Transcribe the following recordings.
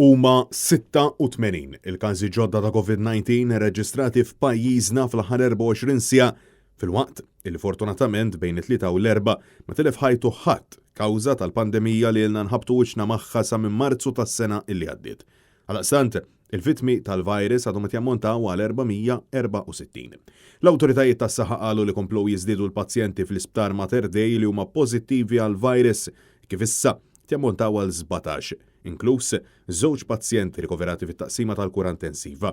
Huma 86 il-każi ġodda ta' Covid-19 irreġistrati f'pajjiżna fl-aħħar 24 siegħa filwaqt li fortunatament bejn it-Tlieta u l-Erbgħa ma tilef ħajtu ħadd kawża tal-pandemija li ilna nħabbtu wiċċna magħha sa minn Marzu tas-sena li għaddiet. Għaldaqstant, il-vittmi tal-virus għadhom qed jammontaw għal 464. L-awtoritajiet tas-saħħa qalu li komplew jiżdiedu l-pazjenti fl-Isptar Mater Dei li huma pożittivi għall-virus kif issa qed jammontaw għal 17, inkluż żewġ pazjenti rikoverati fit-taqsima tal-kura intensiva.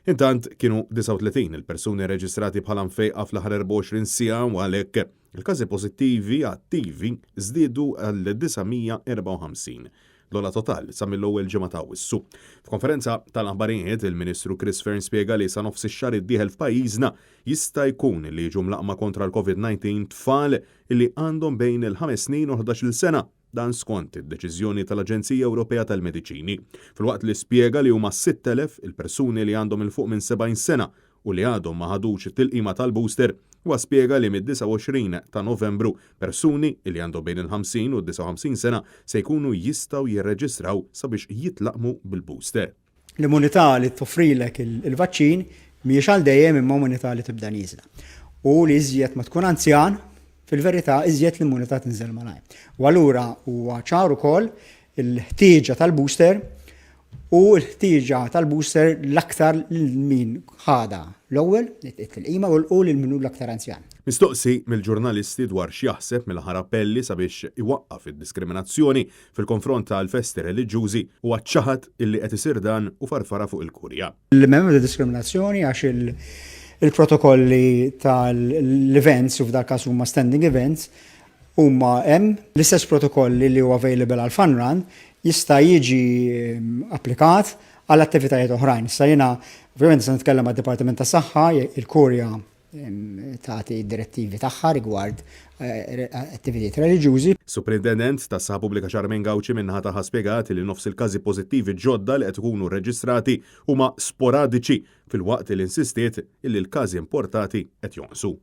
Intant, kienu 39 il-persuni rreġistrati bħala mfejqa fl-aħħar 24 siegħa u għalhekk il-każi pożittivi attivi żdiedu għal 954. L-ogħla total sa mill-ewwel ġimgħa ta' Awwissu. F'konferenza tal-aħbarijiet, il-Ministru Chris Fearne spjega li sa nofs ix-xahar id-dieħel f'pajjiżna jista' jkun li jiġu mlaqqma kontra l-Covid-19 tfal li għandhom bejn il-ħames snin u l-ħdax-il sena, dan skont id-deċiżjoni tal-Aġenzija Ewropea tal-Mediċini. Filwaqt li spjega li huma 6,000 il-persuni li għandhom 'il fuq minn 70 sena u li għadhom ma ħadux it-tilqima tal-booster, huwa spjega li mid-29 ta' Novembru persuni li għandhom bejn il-50 u d-59 sena se jkunu jistgħu jirreġistraw sabiex jitlaqqmu bil-booster. L-immunità li toffrilek il-vaċċin mhijiex għal dejjem imma immunità li tibda nieżla. U li iżjed ma tkun anzjan, fil-verità iżjed l-immunità tinżel malajr. U allura huwa ċar ukoll il-ħtieġa tal-booster u l-ħtieġa tal-booster l-aktar lil min ħadha l-ewwel, it-tilqima, u lil min hu l-aktar anzjan. Mistoqsi mill-ġurnalisti dwar x'jaħseb mill-aħħar appelli sabiex iwaqqaf id-diskriminazzjoni fil-konfront tal-festi reliġjużi, huwa ċaħad illi qed isir dan u farfarha fuq il-Kurja. M'hemm ebda diskriminazzjoni għax il-protokolli tal-events, u f'dal-każ huma standing events, huma hemm. L-istess protokolli li huwa available għal fun run jista' jiġi applikat għal attivitajiet oħrajn. Issa jiena ovvjament nista' nitkellem għad-Dipartiment tas-Saħħa, il-Kurja tagħti d-direttivi tagħha rigward attivitajiet reliġjużi. Superintendent tas-Saħħa Pubblika Charmaine Gauci min-naħa tagħha spjegat li nofs il-każi pożittivi ġodda li qed ikunu rreġistrati huma sporadiċi filwaqt li insistiet illi l-każi importati qed jonqsu.